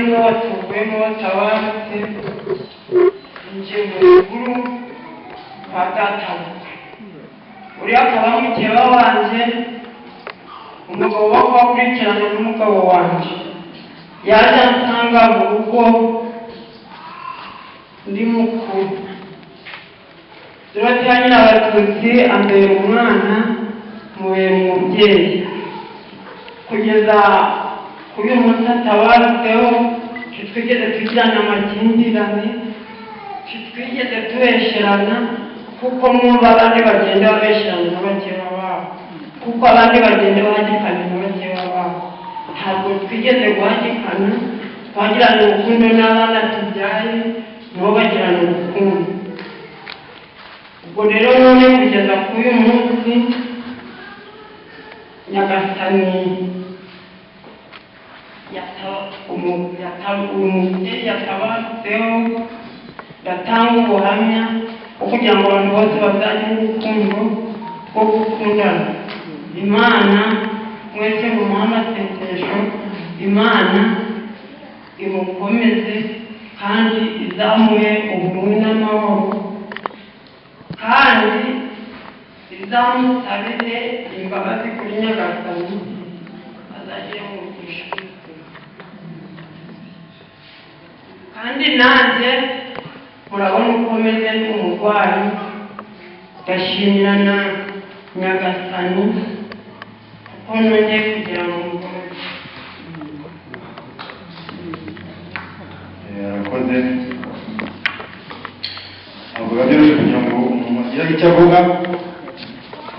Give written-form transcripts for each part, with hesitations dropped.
Abavandimwe batuvuyemo batabarutse, njye mukuru kwa databuka uriya akaba mukeba wanjye, umugabo wo kubakurikirana n'umugabo wanjye yaje ansanga mu rugo ndi mukuru. Dorothea Nyirabatutsi ambera umwana, mubera umubyeyi kugeza kuri uyu munsi atabarutseho. Ntitwigeze tugirana amakimbirane, ntitwigeze tubesherana, kuko mwumva abandi bagenda babesherana n'abakeba babo, kuko abandi bagenda bahagikana n'abakeba babo. Ntabwo twigeze guhagikana, twagirana urukundo n'abana tubyaye nabo bagirana urukundo. Ubwo rero none kugeza kuri uyu munsi Nyagasani umubyeyi yatabarutseho, ndatanga ubuhamya bwo kugira ngo abantu bose bazagire urukundo rwo gukundana. Imana mwese mumuhe amasengesho, Imana imukomeze kandi izamuhe ubumwe n'amahoro, kandi izamusabire imbabazi kuri Nyagasani azagire umugisha. Kandi nanjye murabona uko meze ndi umurwayi, ndashimira na Nyagasani kuko nongeye kugira ngo mugorore. Arakoze, ntabwo biba byoroshye kugira ngo umuntu agire icyo avuga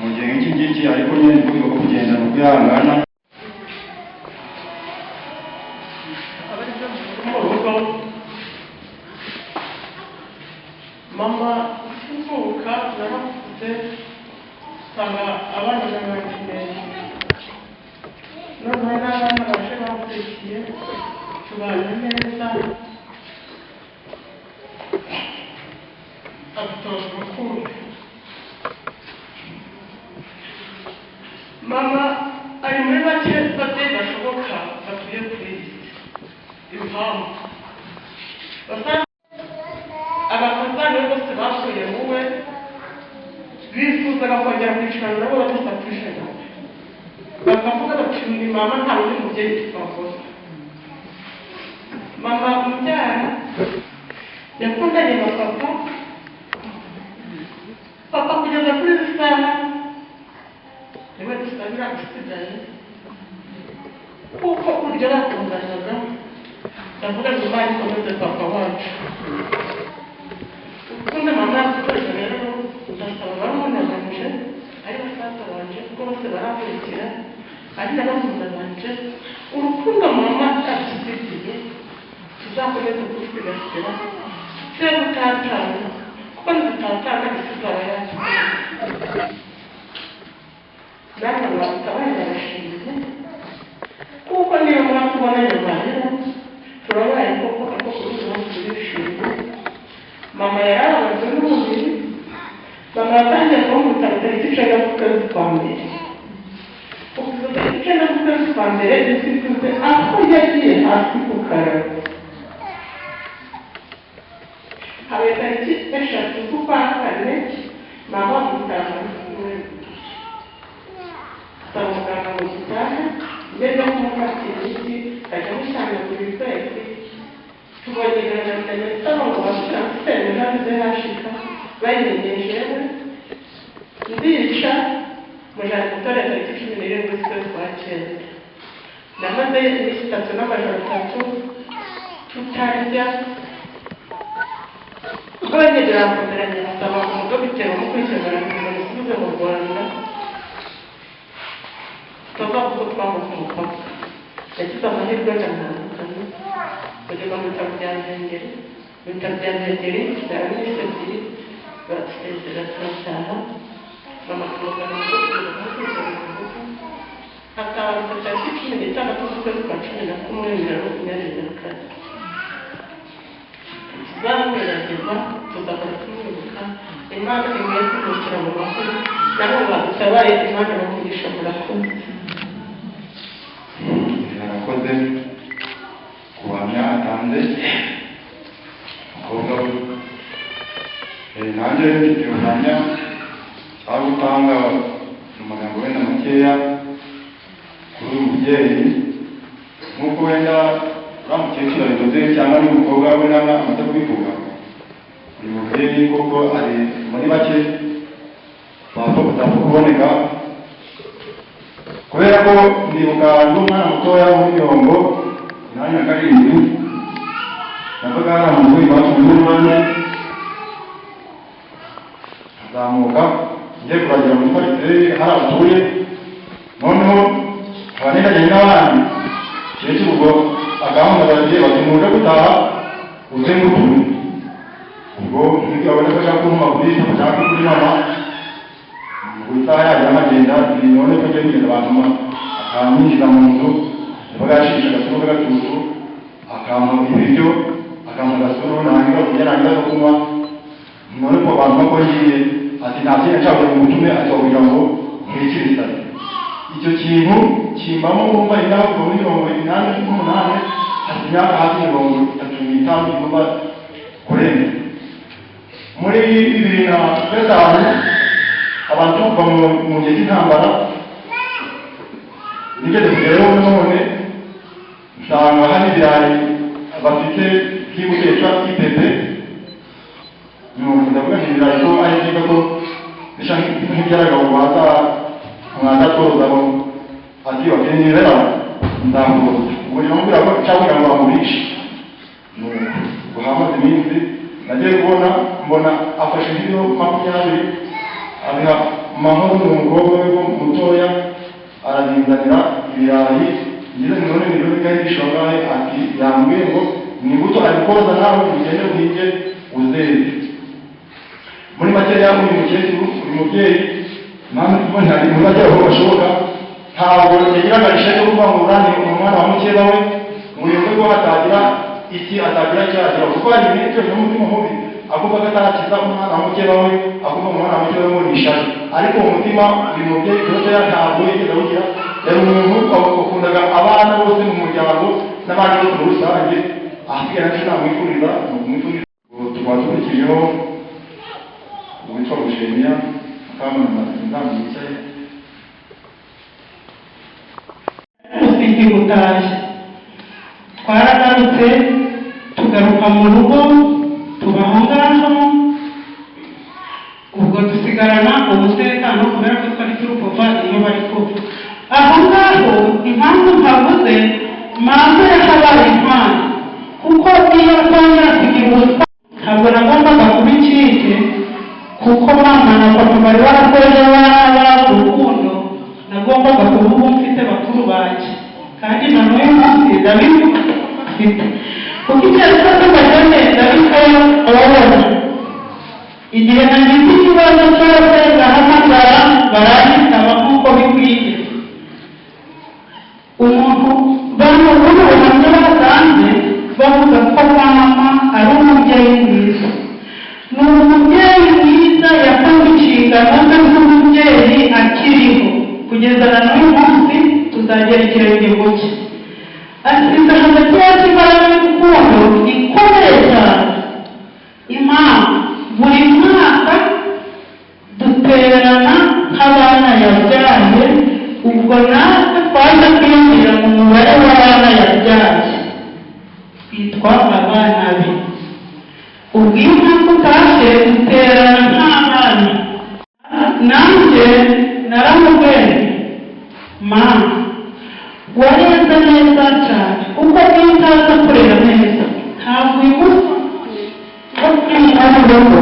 mu gihe nk'iki ngiki, ariko nyine ni rwego rwo kugenda ni ukwihangana. Mu rugo mama mvuka narakuze nsanga abana n'abakiriya, noneho n'abana baje bakurikiye tubana neza, adutoza urukundo. Mama ari muri bake babyeyi bashoboka batuye kuri iyi si. Impamvu abakazana bose basuye muwe bifuzaga kongera kwicarana nabo badasakuje nawe, bakavuga bati ni mama, nta wundi mubyeyi twabona. Mama umubyara yakundanye na papa, papa kugeza kuri izi saha niwe dusabira usigaye, kuko uryo bakundanaga. Ndavuga ngo Imana ikomeze papa wacu. Urukundo mama yadutoje rero, ndasaba barumuna banje ari basaza banje kuko bose barankurikira, ari na barumuna banje, urukundo mama yadusigiye tuzakomeze kurusigasira, twe gutatana, kuko nidutatana isi izaba yacu. Namwe mwabitabaye ndabashimiye, kuko niyo mwatubona nyuma rero turabaye koko, ariko kuri uyu munsi turishimye. Mama yarababajwe n'umubiri. Mama yatangiye kuba mu bitaro tariki 9 z'ukwezi kwa mbere. Kuva tariki 9 z'ukwezi kwa mbere isi aho yagiye hasi ku karago. Habaye tariki 3 z'ukwa kane mama mu bitaro muri saba muganga ngo dutahe, ngeze kumufatira imiti nkajya mushyana buri kwezi. Tubonye nsaba ngo bashyira nabize hashika bayimenyejewe ndica mujana gutora tariki 17 z'ukwezi kwa cyenda. Namaze iminsi 3 n'amajoro 3 tutarya. Ubwo birakomeranye asaba umudogiteri umukurikirana kugira ngo amusubize mu Rwanda tutava kuko twambuka umupaka. Yagize amahirwe ndamwambukana kugeza mu bitaro bya Ruhengeri. Mu bitaro bya Ruhengeri byaba iminsi 2 baradusezera turataha. Mama tumuzana mu rugo tugeza kumukurikirana mu rugo. Atabarutse tariki 16 z'ukwezi kwa 11 2024. Tuzamwiragirwa, tuzahora tumwibuka. Imana imwe kuruhukira mu mahoro, nabo badutabaye Imana bamugisha. Murakoze. Arakoze. ku buhamya atanze umukobwa we. Nanjye mfite ubuhamya nshaka gutanga mu magambo wenda makeya kuri uyu mubyeyi, nk'uko wenda uriya mukecuru abivuze cyangwa n'umukobwa we nawe amaze kubivuga. Uyu mubyeyi koko ari muri bake bapfa kuboneka, kubera ko ndibuka ndi umwana mutoya muri 87 nabaga hari amazu iwacu muri Ruhande, nzamuka ngiye kuragira muri parike hari abatuye, noneho nkaba niganye n'abandi. Kecuru ubwo akampamagara agiye bati muje gutaha uze ngutume. Ubwo nk'ibyo abona ko ashaka kuntuma kuri ashaka kuri mama, ubwo isaha yagera nkagenda, none ko ngiye kugenda bantuma, akamwinjiza mu nzu, yabaga yashishe agasuru k'agatutu, akampa ibiryo, akampa agasuru nangiza kurya nangiza no kunywa. None ko bantuma ko ngiye, ati nta kintu nshaka ngo ngutume, ati kugira ngo nkurikire isari. Icyo kintu kimbamo wumva imyaka kuva muri 88 hasi imyaka hafi 35 igomba kurenga. Muri 2005 abantu kuva mu gihe cy'intambara nigeze kugerayo none nsanga hari ibirayi bafite by'imbuto IPP. Ndavuga nti ibirayi ko ari byiza ko bisa nk'iby'abagabo mwazatorozaho, ati bakenera nzamugoroza. Ubwo nyamubwira ko nshaka kugira ngo bamurishe. Ubwo hamaze iminsi nagiye kubona mbona afashe nk'ibiro 20 abiha mahoro n'umukobwa we mutoya, arazinzanira ibirayi. Ngize none ibiro bingahe bishoboka, ati yambwiye ngo ni imbuto ari koroza nawe ugende uhinge uzeze. Muri makeya uyu mukecuru, uyu mubyeyi ntabwo muri make aho bashoboka, ntabwo yagiraga ishema ryo kuvuga ngo urane umwana wa mukeba we ngo yumve ko atagira iki atagira cyagira, kuko hari ibintu byose n'umutima mubi akumva ko atarakiza umwana wa mukeba we, akumva umwana wa mukeba we ngo ni ishyari. Ariko uwo mutima uyu mubyeyi Doroteya ntabwo yigeze awugira. Yari umuntu wakundaga abana bose mu muryango n'abandi bose muri rusange. Ahasigaye nacyo namwifuriza ni ukumwifuriza. Tukaba dukurikijeho uwitwa Eugenia Mukamunana inama yicaye. Umusingi gutashye twaragarutse tugaruka mu rugo tuba aho ngaho, ubwo dusigarana umutekano kubera ko twari turi kuva iyo bari kuva aho ngaho. Impamvu mpavuze mama yakabaye intwari, kuko iyo twongera kugira ubutwari ntabwo nagombaga kuba incike, kuko mama na papa bari barakoze abana urukundo, nagombaga kuba ubu mfite bakuru banjye, kandi na n'uyu munsi ndabivuga mfite, kuko icyo ari cyo cyose ndabikabona. Igihe nagize ikibazo cyose ndahamagara baranyitaba nk'uko bikwiye. Umuntu bano ubuhamya batanze bavuga ko mama ari umubyeyi mwiza. Ni umubyeyi mwiza yakoze inshingano ze nk'umubyeyi akiriho, kugeza na n'uyu munsi tuzagera ikirenge mu cye. Asize hagati yacu imbaraga y'urukundo ikomeye cyane. Impamvu buri mwaka duterana nk'abana yabyaye, ubwo natwe twaje kwinjira mu mubare w'abana yabyaye, twitwa abana be. Ubwo iyo umwaka utashye duterana nk'abana. Nanjye naramubwiye mama warenze neza cyane, kuko iyo utaza kurera neza ntabwo uyu munsi wo kwinjira mu rugo,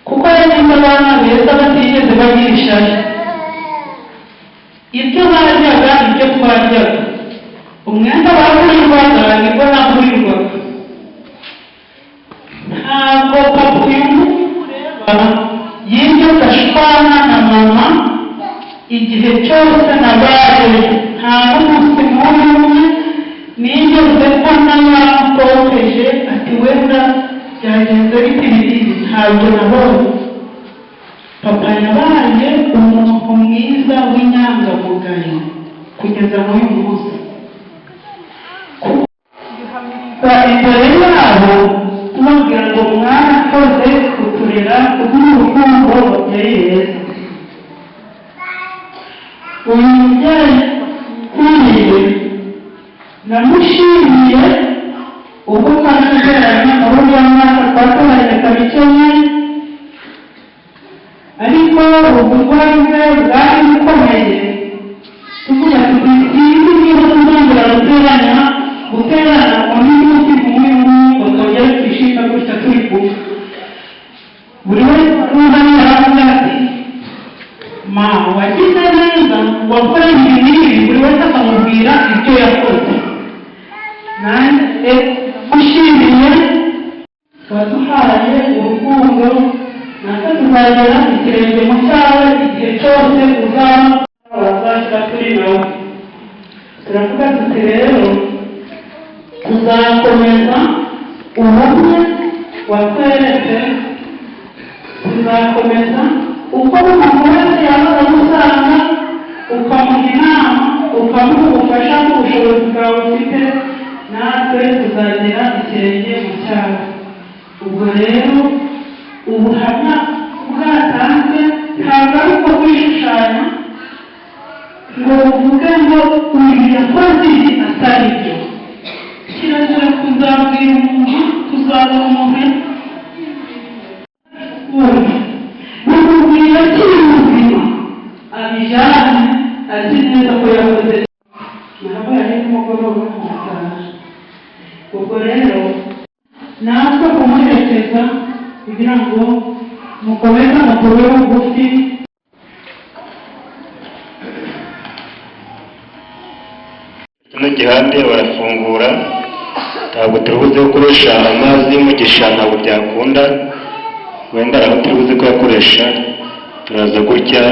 kuko yagize abana beza batigeze bagira ishyari. Ibyo baryaga ibyo twaryaga, umwenda bagurirwaga nibwo nagurirwaga. Ntabwo papa uyu munsi ureba yigeze ashwana na mama igihe cyose nabaye, nta n'umunsi n'umwe nigeze mbona yamutoteje ati wenda byagenze biti biriya, ntabyo nabonye. Papa yabaye umuntu mwiza w'inyangamugayo kugeza n'uyu munsi. Imbere yabo tubabwira ngo mwarakoze kuturera kubw'urukundo babyeyi beza. Uyu mubyeyi ukuriye namushimiye ubwo twasezeranye muri uriya mwaka twatoranye tariki 4, ariko uburwayi bwe bwari bukomeye. Tuvuga tuti sinzi niba tuzongera guterana undi munsi kumwe ngo twongere twishime gutya turi kumwe. Buri wese wari yaravuga ati ma wagize neza wakoreye ibi n'ibi, buri wese akamubwira ibyo yakoze. Nanjye ushimiye waduhaye urukundo, natwe tuzagera ikirenge mu cyawe igihe cyose uzaba wazashyira turi nawe. Turavuga tuti rero tuzakomeza ubumwe watweretse, tuzakomeza uko umuntu wese yabaga agusanga ukamuha inama, ukamuha ubufasha bw'ubushobozi bwawe ufite, natwe tuzagera ikirenge mu cyawe. Ubwo rero ubuhamya bwatanzwe ntabwo ari uko kwishushanya ngo uvuge ngo uyu yakoze ibi atari byo. Kirazira kuzabwira umuntu, kuzabona umuntu bimubwira akiri muzima abijyane azi neza ko yakoze. Nahabaye nimugoroba ntataha. Ubwo rero natwe kumuherekeza kugira ngo mukomeze mukube bugufi. Kino gihande barafungura, ntabwo turi buze gukoresha amazi y'umugisha, ntabwo byakunda, wenda aho turi buze kuyakoresha turaza gutya.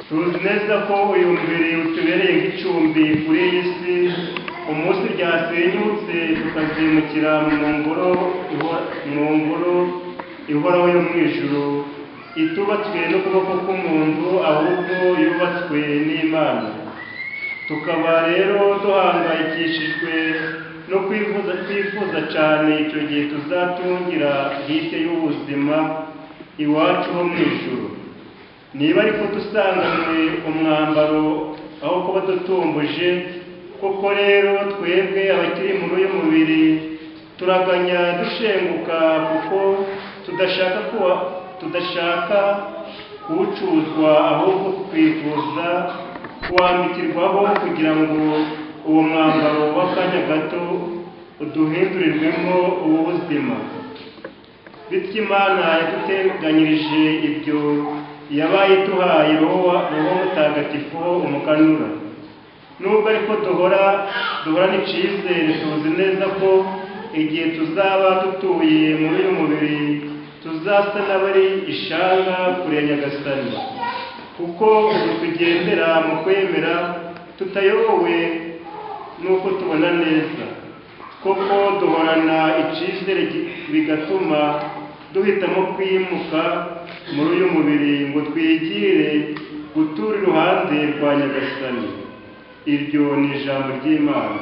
Tuzi neza ko uyu mubiri utubereye nk'icumbi kuri iyi si, umunsi ryasenyutse tukazimukira mu ngoro ihoraho yo mu ijuru, itubatswe n'ukuboko k'umuntu ahubwo yubatswe n'Imana. Tukaba rero duhangayikishijwe no kwifuza cyane icyo gihe tuzatungira hirya y'ubuzima iwacu ho mu ijuru. Niba ariko dusanganywe umwambaro aho kuba dutumbuje, koko rero twebwe abakiri muri uyu mubiri turaganya dushenguka, kuko tudashaka kuwucuzwa, ahubwo twifuza kuwambikirwaho kugira ngo uwo mwambaro w'akanya gato uduhindurirwemo uw'ubuzima. Bityo Imana yaduteganyirije ibyo, yabaye iduhaye Roho Mutagatifu umuganura. Nubwo ariko duhorana icyizere, tuzi neza ko igihe tuzaba dutuye muri uyu mubiri tuzasa n'abari ishanga kure ya Nyagasani, kuko ubu tugendera mu kwemera tutayobowe n'uko tubona neza. Koko duhorana icyizere bigatuma duhitamo kwimuka muri uyu mubiri ngo twigire gutura iruhande rwa Nyagasani. Iryo ni ijambo ry'Imana.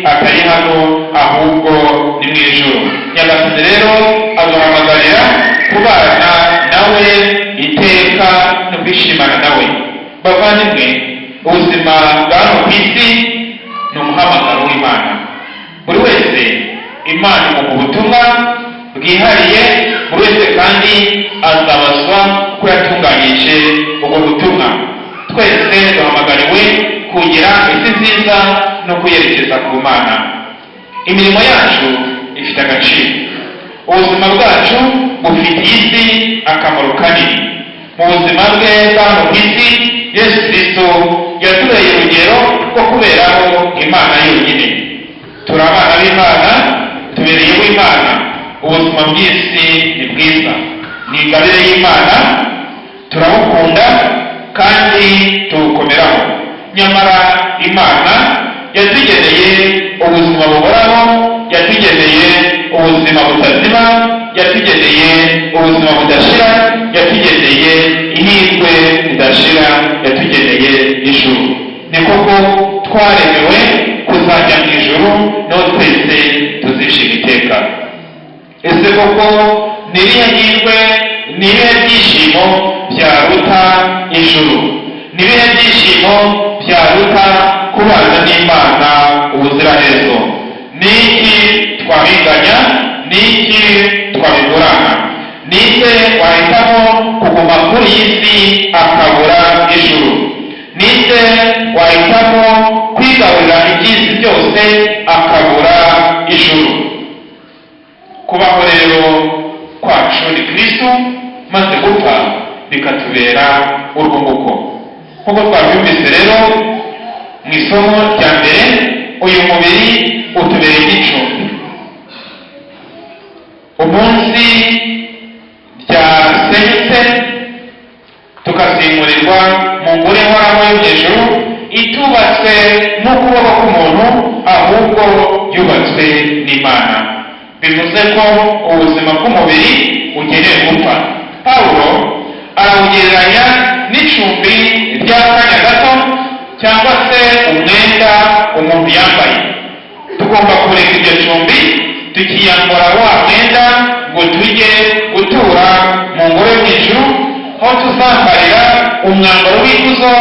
Atari hano ahubwo ni mu ijuru. Nyagasani rero aduhamagarira Ubuzima bwa hano ku isi ni umuhamagaro w'Imana. Buri wese Imana imuha ubutumwa bwihariye, buri wese kandi azabazwa ko yatunganyije ubwo butumwa. Twese duhamagariwe kugira isi nziza no kuyerekeza ku Mana. Imirimo yacu ifite agaciro, ubuzima bwacu bufitiye isi akamaro kanini. Mu buzima bwe bwa hano ku isi, Yesu Kristo yatubereye urugero rwo kuberaho Imana yonyine. Turi abana b'Imana, tubereyeho Imana. Ubuzima bw'isi ni bwiza, ni ingabire y'Imana, turabukunda kandi tubukomeraho. Nyamara Imana yatugeneye ubuzima buhoraho, yatugeneye ubuzima butazima, yatugeneye ubuzima budashira, yatugeneye ihirwe ridashira, yatugeneye ijuru. Ni koko twaremewe kuzajya mu ijuru, naho twese tuzishima iteka. Ese koko ni irihe hirwe, ni ibihe byishimo byaruta ijuru? Ni ibihe byishimo byaruta kubana n'Imana ubuziraherezo? Ni iki twabinganya? Ni iki twabigurana? Ni nde wahitamo kuguma kuri iyi si akabura ijuru? Ni nde wahitamo kwigarurira iby'isi byose akabura ijuru? Kubaho rero kwacu ni Kristo, maze gupfa bikatubera urwunguko. Nk'uko twabyumvise rero mu isomo rya mbere, uyu mubiri utubereye igicumbi. Umunsi ryasenyutse tukazimurirwa mu ngoro ihoraho yo hejuru, itubatswe n'ukuboko k'umuntu, ahubwo yubatswe n'Imana. Bivuze ko ubuzima bw'umubiri ugenewe gupfa. Pawulo arawugereranya n'icumbi ry'akanya gato, cyangwa se umwenda umuntu yambaye. Tugomba kureka iryo cumbi, tukiyambura wa mwenda, ngo tujye gutura mu ngoro yo mu ijuru, aho tuzambarira umwambaro w'ikuzo,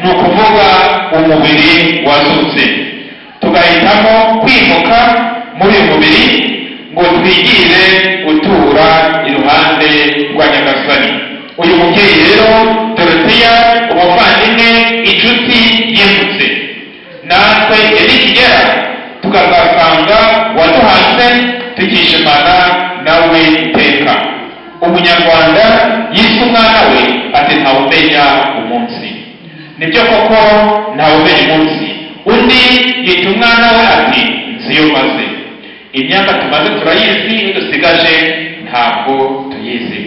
ni ukuvuga umubiri wazutse. Tugahitamo kwimuka muri uyu mubiri ngo twigire gutura iruhande rwa Nyagasani. Uyu mubyeyi rero Doroteya, umuvandimwe, inshuti yimutse, natwe igihe nikigera tukazasanga waduhanze, tukishimana nawe iteka. Umunyarwanda yise umwana we ati ntawumenya umunsi. Nibyo koko, ntawumenya umunsi. Undi yita umwana we ati nzi iyo maze. Imyaka tumaze turayizi, iyo dusigaje ntabwo tuyizi.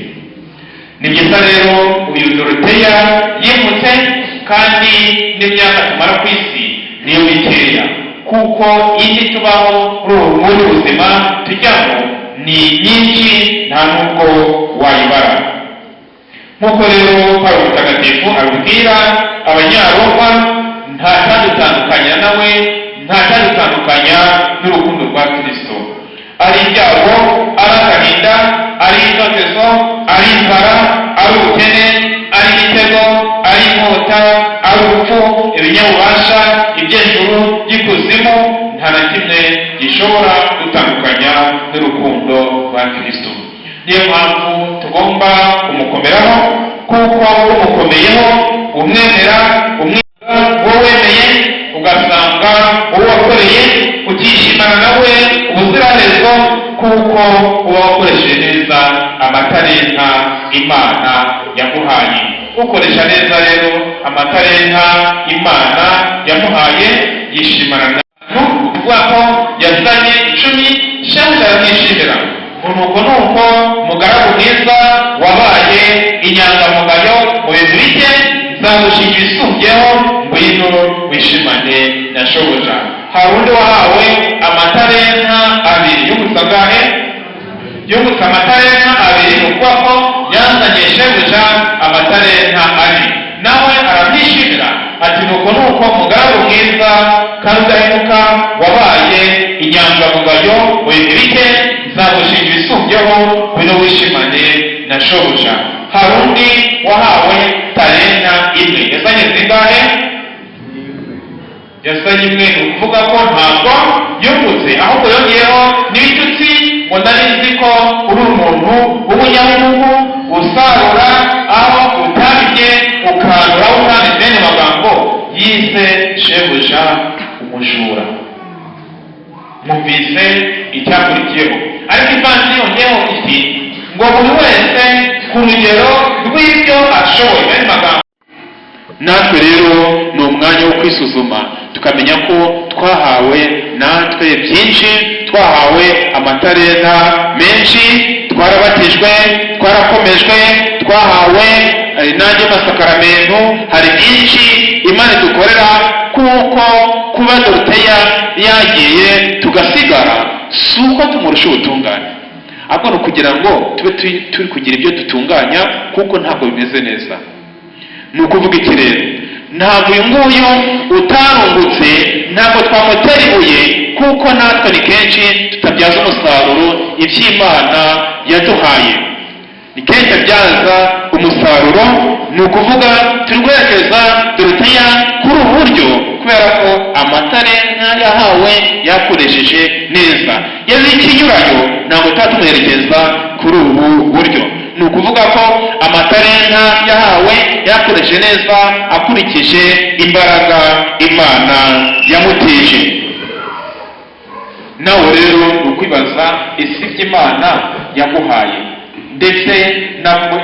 Ni byiza rero uyu Doroteya yimutse, kandi n'imyaka tumara ku isi niyo mikeya, kuko indi tubaho muri ubuzima tujyamo ni nyinshi, nta nubwo wayibara. Nk'uko rero Pawulo mutagatifu abibwira Abanyaroma, nta cyadutandukanya nawe, nta cyadutandukanya n'urukundo rwa Kristo. Ari ibyago, ari agahinda, ari intotezo, ari inzara, ari ubukene, ari imitego, ari inkota, ari urupfu, ibinyabubasha, iby'ejuru by'ikuzimu, nta na kimwe gishobora gutandukanya n'urukundo rwa Kristo. Niyo mpamvu tugomba kumukomeraho, kuko umukomeyeho, umwemera, umwiga uwo wemeye, ugasanga uwo wakoreye, ukishimana nawe ubuziraherezo, kuko uba wakoresheje neza amatalenta Imana yamuhaye. Ukoresha neza rero amatalenta Imana yamuhaye yishimana na ukuvuga ko yazanye 10, shebuja aramwishimira. Nuko nuko mugaragu mwiza, wabaye inyangamugayo mu bintu bike, nzagushinga ibisumbyeho, ngwino wishimane na shobuja. Hari undi wahawe amatalenta 2, yungutse angahe? Yungutse amatalenta 2, ni ukuvuga ko yazanye shebuja amatalenta 4, nawe aramwishimira ati nuko nuko mugaragu mwiza kandi udahemuka, wabaye inyangamugayo mu bintu bike, nzagushinga ibisumbyeho, ngwino wishimane na shobuja. Hari undi wahawe talenta 1, yazanye zingahe? Yazanye imwe, ni ukuvuga ko ntabwo yungutse, ahubwo yongeyeho n'ibitutsi ngo nari nzi ko uri umuntu w'umunyabugugu usarura aho utabibye, ukanura aho utanditse. Bene magambo yise shebuja umujura. Mwumvise icyakurikiyeho. Ariko ivanjiri yongeyeho iti ngo buri wese ku rugero rw'ibyo ashoboye. Bene magambo, natwe rero ni umwanya wo kwisuzuma, tukamenya ko twahawe natwe byinshi, twahawe amatalenta menshi, twarabatijwe, twarakomejwe, twahawe n'andi masakaramentu. Hari byinshi Imana idukorera, kuko kuba Doroteya yagiye tugasigara si uko tumurusha ubutungane, ahubwo ni ukugira ngo tube turi kugira ibyo dutunganya, kuko ntabwo bimeze neza. Ni ukuvuga iki rero? Ntabwo uyu nguyu utarungutse, ntabwo twamutera ibuye, kuko natwe ni kenshi tutabyaza umusaruro iby'Imana yaduhaye, ni kenshi abyaza umusaruro. Ni ukuvuga turi guherekeza Doroteya kuri ubu buryo kubera ko amatalenta yahawe yakoresheje neza. Yari ikinyuranyo, ntabwo tuba tumuherekeza kuri ubu buryo. Ni ukuvuga ko amatalenta yahawe yakoresheje neza akurikije imbaraga Imana yamutije. Nawe rero ni ukwibaza ese ibyo Imana yaguhaye ndetse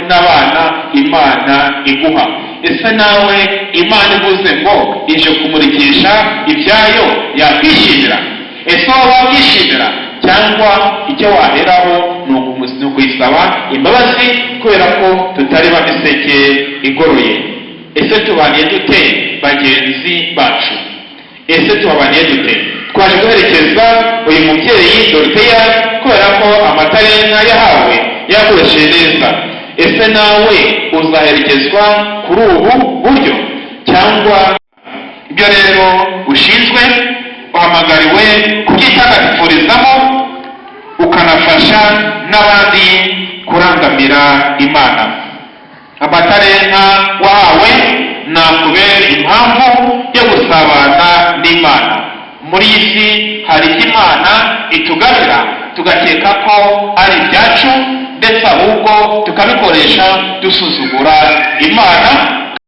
n'abana Imana iguha, ese nawe Imana ivuze ngo ije kumurikisha ibyayo yakwishimira? Ese wowe wakwishimira? Cyangwa icyo waheraho ni ukuyisaba imbabazi kubera ko tutari ba miseke igoroye. Ese tubaniye dute bagenzi bacu? Ese tubabaniye dute? Twaje guherekeza uyu mubyeyi Doroteya kubera ko amatalenta yahawe yakoresheje neza. Ese nawe uzaherekezwa kuri ubu buryo? Cyangwa ibyo rero ushinzwe, uhamagariwe kubyitagatifurizamo, ukanafasha n'abandi kurangamira Imana. Amatalenta wahawe nakubera impamvu yo gusabana n'Imana. Muri iyi si hari icyo Imana itugabira tugakeka ko ari ibyacu, ndetse ahubwo tukabikoresha dusuzugura Imana,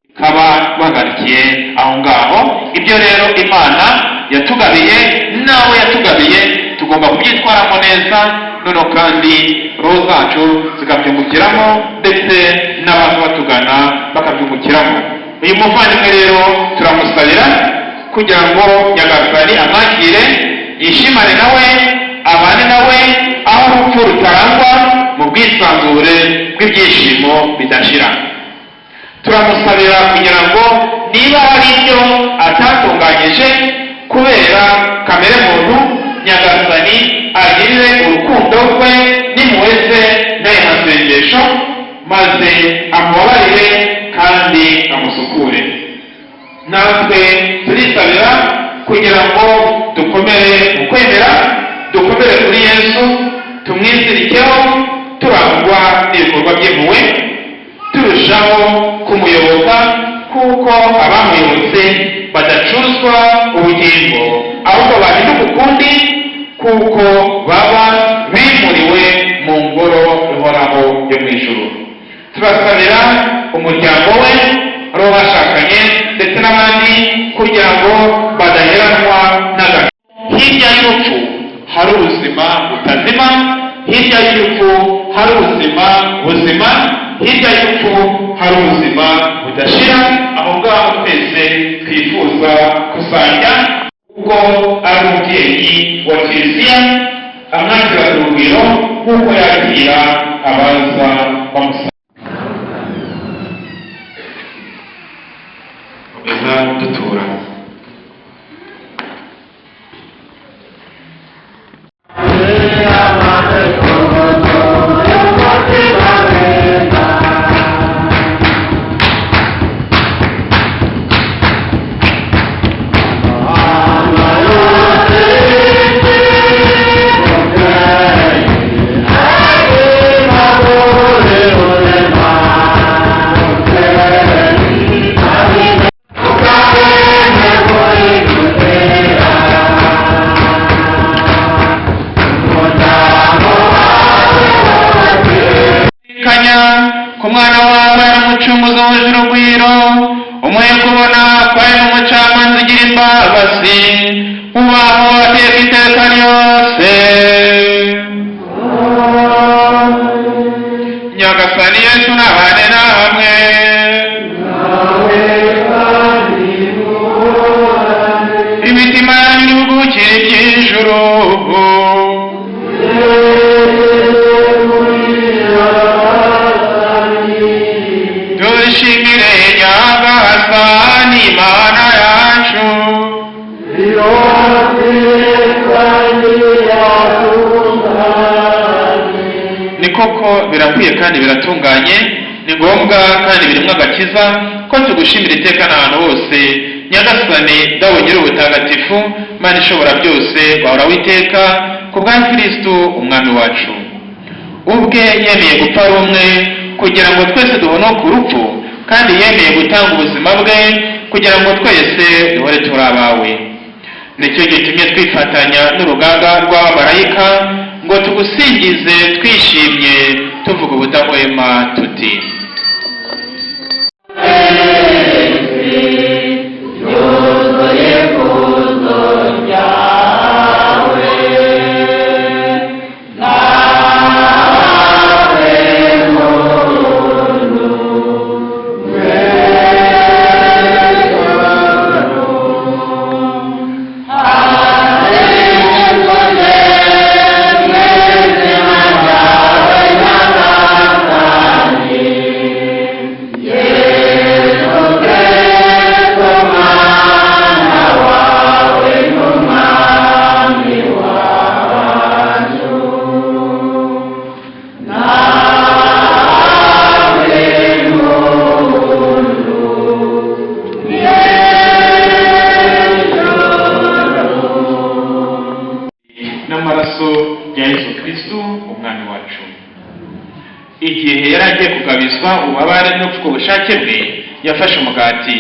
ikaba bahagarikiye aho ngaho. Ibyo rero Imana yatugabiye nawe yatugabiye, tugomba kubyitwaramo neza, noneho kandi roho zacu zikabyungukiramo, ndetse n'abaza batugana bakabyungukiramo. Uyu muvandimwe rero turamusabira kugira ngo Nyagasani amwakire, yishimane nawe, abane nawe aho urupfu rutarangwa, mu bwisanzure bw'ibyishimo bidashira. Turamusabira kugira ngo niba hari ibyo atatunganyije kubera kamere muntu, Nyagasani agirire urukundo rwe n'impuhwe ze n'aya masengesho, maze amubabarire kandi amusukure. Natwe turisabira kugira ngo dukomere mu kwemera, dukomere kuri Yesu, tumwizirikeho, turangwa n'ibikorwa by'impuhwe, turushaho kumuyoboka, kuko abamuyobotse badacuzwa ubugingo, ahubwo bahinduka ukundi, kuko baba bimuriwe mu ngoro ihoraho yo mu ijuru. Turasabira umuryango we, abo bashakanye ndetse n'abandi, kugira ngo badaheranwa n'agahinda. Hirya y'urupfu hari ubuzima butazima, hirya y'urupfu hari ubuzima buzima, hirya y'urupfu hari ubuzima budashira. Aho ngaho twese twifuza kuzajya, kuko ari umubyeyi wa Kiliziya, amwakira urugwiro nk'uko yakira abaza bamusaba. Komeza dutura. Amen. Ku mwana wawe aramucunguza wuje urugwiro, umuhe kubona ko ari n'umucamanza ugira imbabazi, ubaho ateka iteka ryose. Nyagasani Yesu nabane namwe. Imitima yanyu iruhukire iby'ijuru. Dushimire Nyagasani Imana yacu. Ni koko birakwiye kandi biratunganye, ni ngombwa kandi birimo agakiza ko tugushimira iteka n'ahantu hose, Nyagasani Dawe Nyir'ubutagatifu, Mana ishobora byose, wahora witeka ku bwa Kristo umwami wacu. Ubwe yemeye gupfa ari umwe kugira ngo twese duhonoke urupfu, kandi yemeye gutanga ubuzima bwe kugira ngo twese duhore turi abawe. Nicyo gitumye twifatanya n'urugaga rw'abamarayika ngo tugusingize twishimye, tuvuga ubudahwema tuti: n'amaraso ya Yesu Kristo umwami wacu. Igihe yari agiye kugabizwa ububabare no ku bushake bwe, yafashe umugati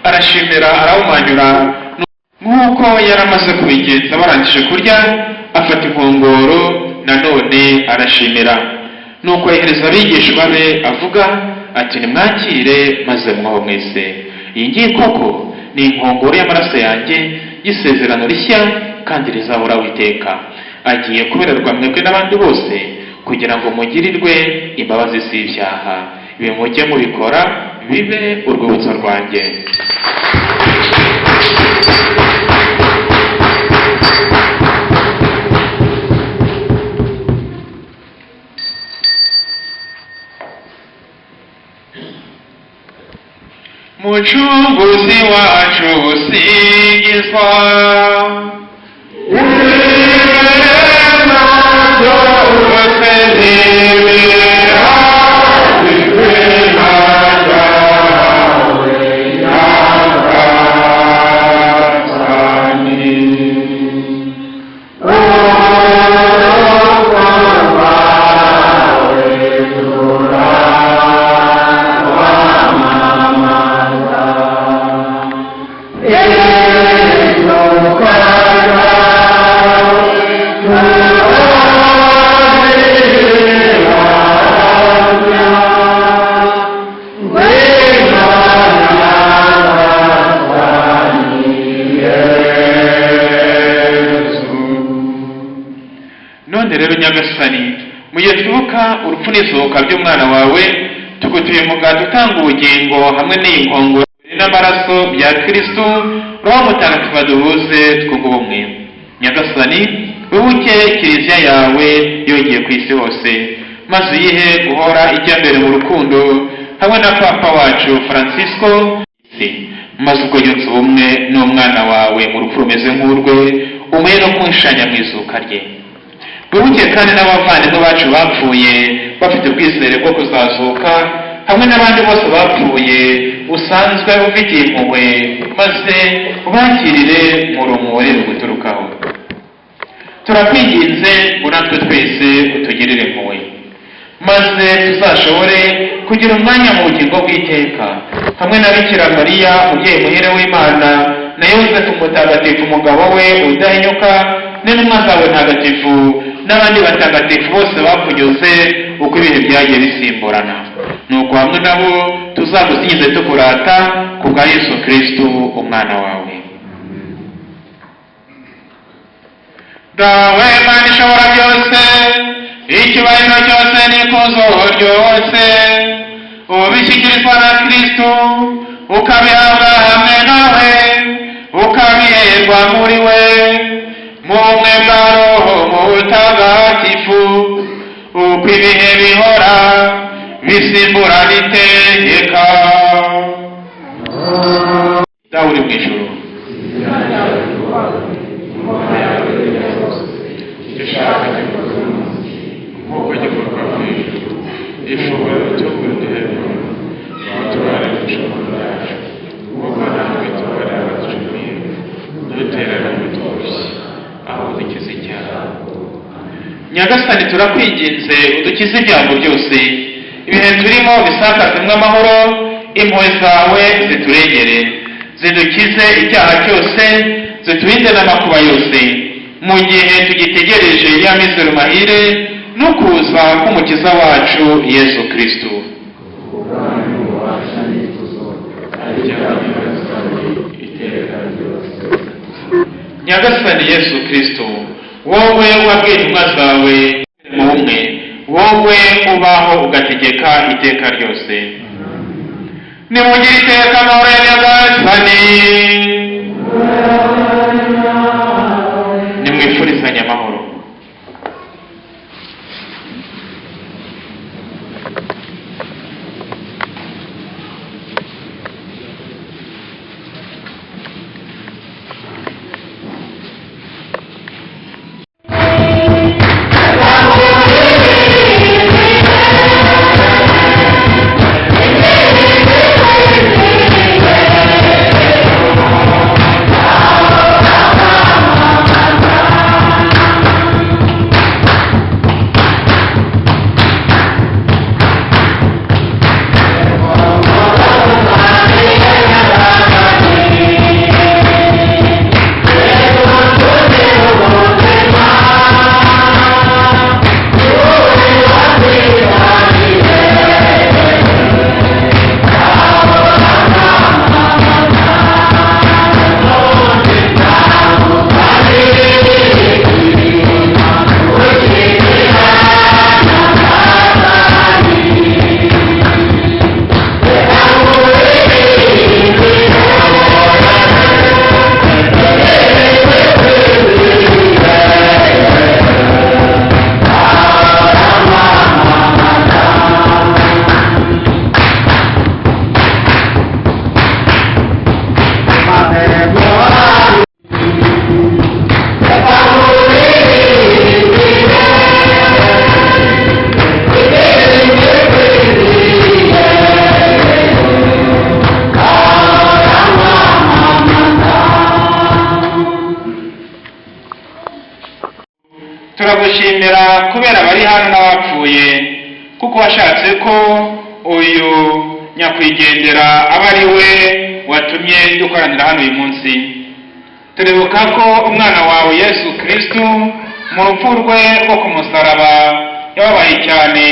arashimira, arawumanyura nk'uko yari amaze kubigenza. Barangije kurya, afata inkongoro nanone arashimira, nuko yohereza abigishwa be avuga ati: nimwakire maze mwaho mwese, iyi ngiyi koko ni inkongoro y'amaraso yanjye y'isezerano rishya kandi rizahoraho iteka, agiye kubererwa mwebwe n'abandi bose kugira ngo mugirirwe imbabazi z'ibyaha. Ibi mujye mubikora bibe urwibutso rwanjye. Mucunguzi wacu usingizwa, None rero Nyagasani, mu gihe twibuka urupfu n'izuka by'umwana wawe, tugutuye umugati utanga ubugingo hamwe n'iyi nkongoro n'amaraso bya Kristo, Roho Mutagatifu aduhuze twunge ubumwe. Nyagasani, wibuke kiliziya yawe yongeye ku isi hose, maze uyihe guhora ijya mbere mu rukundo hamwe na Papa wacu Francisco, maze ubwo yunze ubumwe n'umwana wawe mu rupfu rumeze nk'urwe, umuhe no kunshanya mu izuka rye. Wibuke kandi n'abavandimwe bacu bapfuye bafite ubwizere bwo kuzazuka, hamwe n'abandi bose bapfuye usanzwe ufitiye impuhwe, maze ubakirire mu rumuri ruguturukaho. Turakwinginze ngo natwe twese utugirire impuhwe, maze tuzashobore kugira umwanya mu bugingo bw'iteka hamwe na Bikira Mariya umubyeyi muhire w'Imana, na Yosefu mutagatifu umugabo we udahinyuka, n'intumwa zawe ntagatifu, n'abandi batagatifu bose bakunyuze uko ibihe byagiye bisimburana. Nuko hamwe nabo tuzagusingize tukurata ku bwa Yesu Kristo umwana wawe. Dawe Mana ishobora byose, icyubahiro cyose n'ikuzo ryose ubishyikirizwa na Kristo, ukabihabwa hamwe nawe, ukabiherwa muri we, mu bumwe bwa Roho Mutagatifu, uko ibihe bihora bisimburana iteka. Dawe uri mu ijuru, Icyo ushaka gikorwa nk'uko gikorwa mu ijuru. Ifunguro ritungura uduhe none, utubarire ibicumuro byacu nk'uko natwe tubarira abaducumuye, ntudutererane mu bitwoshye, ahubwo udukize icyaha. Nyagasani, turakwinginze udukize ibyago byose, ibihe turimo bisakazemo amahoro, impuhwe zawe ziturengere, zidukize icyaha cyose, ziturinde n'amakuba yose, mu gihe tugitegereje ya mizero mahire no kuza k'Umukiza wacu Yesu Kristo. Nyagasani Yesu Kristo, wowe wabwiye intumwa zawe mu bumwe, wowe ubaho ugategeka iteka ryose. Nimugire iteka amahoro ya Nyagasani. Nimwifurizanye amahoro. Turagushimira kubera abari hano n'abapfuye, kuko washatse ko uyu nyakwigendera aba ari we watumye dukoranira hano uyu munsi. Turibuka ko umwana wawe Yesu Kristo mu rupfu rwe rwo ku musaraba yababaye cyane,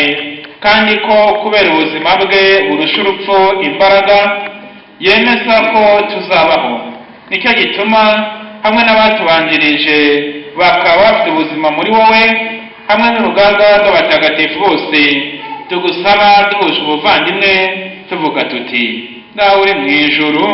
kandi ko kubera ubuzima bwe burusha urupfu imbaraga, yemeza ko tuzabaho. Nicyo gituma hamwe n'abatubanjirije bakaba bafite ubuzima muri wowe, hamwe n'urugaga rw'abatagatifu bose, tugusaba duhuje ubuvandimwe tuvuga tuti: Dawe uri mu ijuru,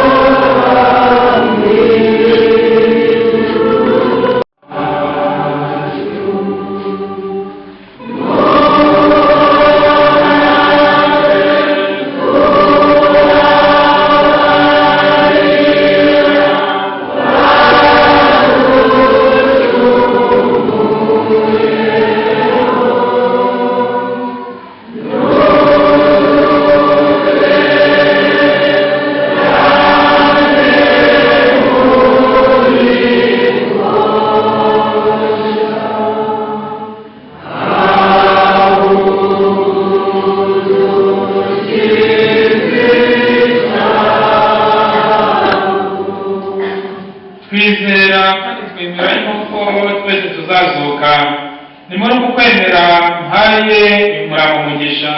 Oh. Dutange umurambo umugisha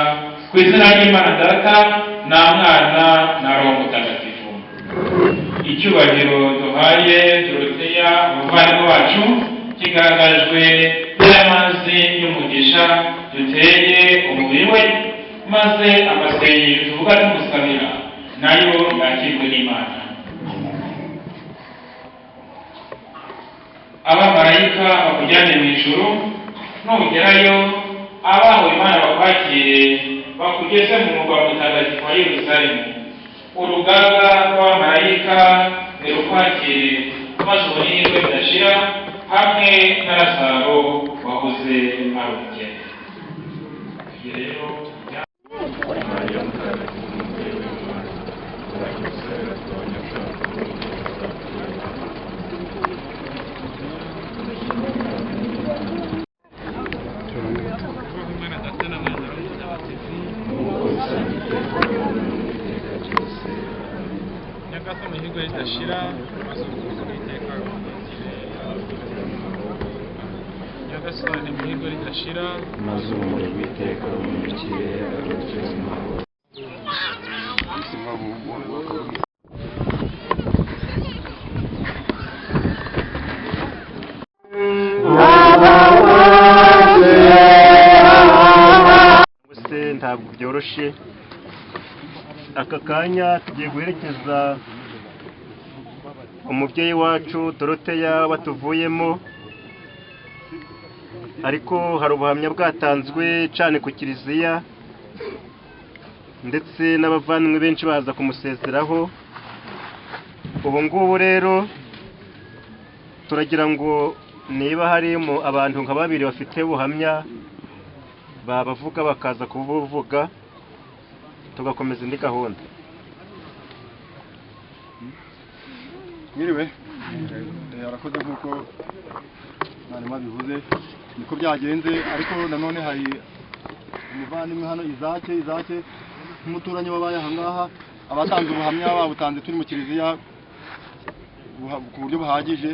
ku izina ry'Imana Data na Mwana na Roho Mutagatifu. Icyubahiro duhaye Doroteya umuvandimwe wacu kigaragajwe n'amazi y'umugisha duteye umubiri we, maze amasengesho tuvuga tumusabira nayo yakirwe n'Imana. Abamarayika bakujyane mu ijuru, nugerayo abawe Imana bakwakire bakugeze mu murwa mutagatifu wa Yerusalemu. Urugaga rw'abamarayika nirukwakire maze ubone ihirwe ridashira hamwe na Lazaro wahoze ari umukene. Rero Nyagasani ihirwe ridashira maze urukundo rw'iteka rukurikire. Nyagasani ihirwe ridashira maze urumuri rw'iteka rumurikire aruhukire mu mahoro. Ntabwo byoroshye. Aka kanya tugiye guherekeza umubyeyi wacu Doroteya batuvuyemo, ariko hari ubuhamya bwatanzwe cyane ku kiliziya, ndetse n'abavandimwe benshi baza kumusezeraho. Ubu ngubu rero turagira ngo niba harimo abantu nka babiri bafite ubuhamya babavuga bakaza kubuvuga, tugakomeza indi gahunda. Mwiriwe, arakoze nk'uko mwarimu abivuze niko byagenze, ariko nanone hari umuvandimwe hano Izake nk'umuturanyi wabaye aha ngaha, abatanze ubuhamya babutanze turi mu kiliziya ku buryo buhagije.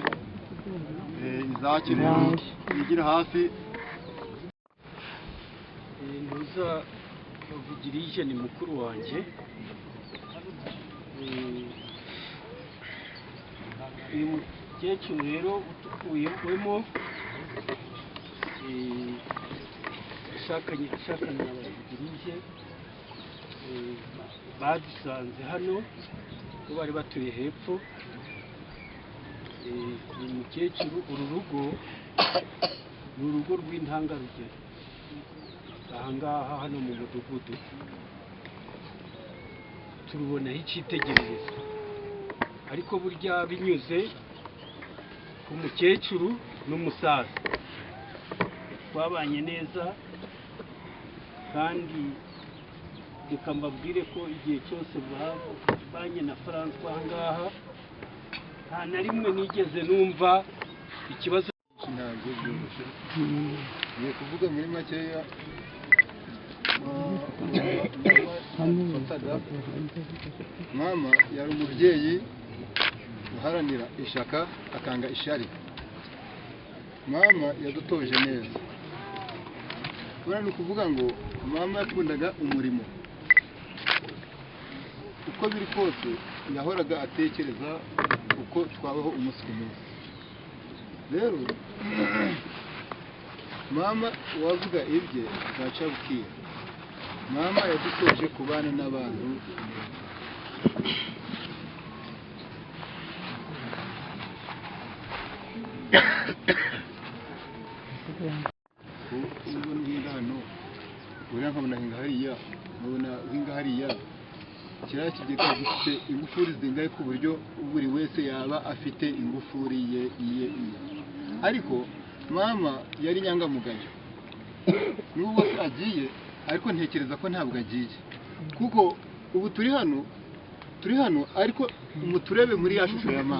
Izake rero yigira hafi. Ntuza Bavugirije ni mukuru wanjye. Uyu mukecuru rero utukuyemo ashakanye na Bavugirije, badusanze hano bo bari batuye hepfo. Uyu mukecuru, uru rugo ni urugo rw'intangarugero aha ngaha hano mu mudugudu, turubonaho icyitegererezo, ariko burya binyuze ku mukecuru n'umusaza twabanye neza, kandi reka mbabwire ko igihe cyose babanye na François aha ngaha nta na rimwe nigeze numva ikibazo. Ntabwo byoroshye, ngiye kuvuga muri makeya. Mama yari umubyeyi uharanira ishaka akanga ishari. Mama yadutoje neza. Buriya ni ukuvuga ngo mama yakundaga umurimo, uko biri kose yahoraga atekereza uko twabaho umunsi ku munsi. Rero mama wavuga ibye bwaca bukira. Mama yadutoje kubana n'abantu neza. Ubwo nhinga hano, uriya nkabona hinga hariya, nkabona hinga hariya. Kiriya kigega gifite ingufuri zingahe ku buryo buri wese yaba afite ingufuri ye iye iye. Ariko mama yari inyangamugayo, n'ubwo se agiye, ariko ntekereza ko ntabwo agiye, kuko ubu turi hano ariko muturebe muri ya shusho ya mama.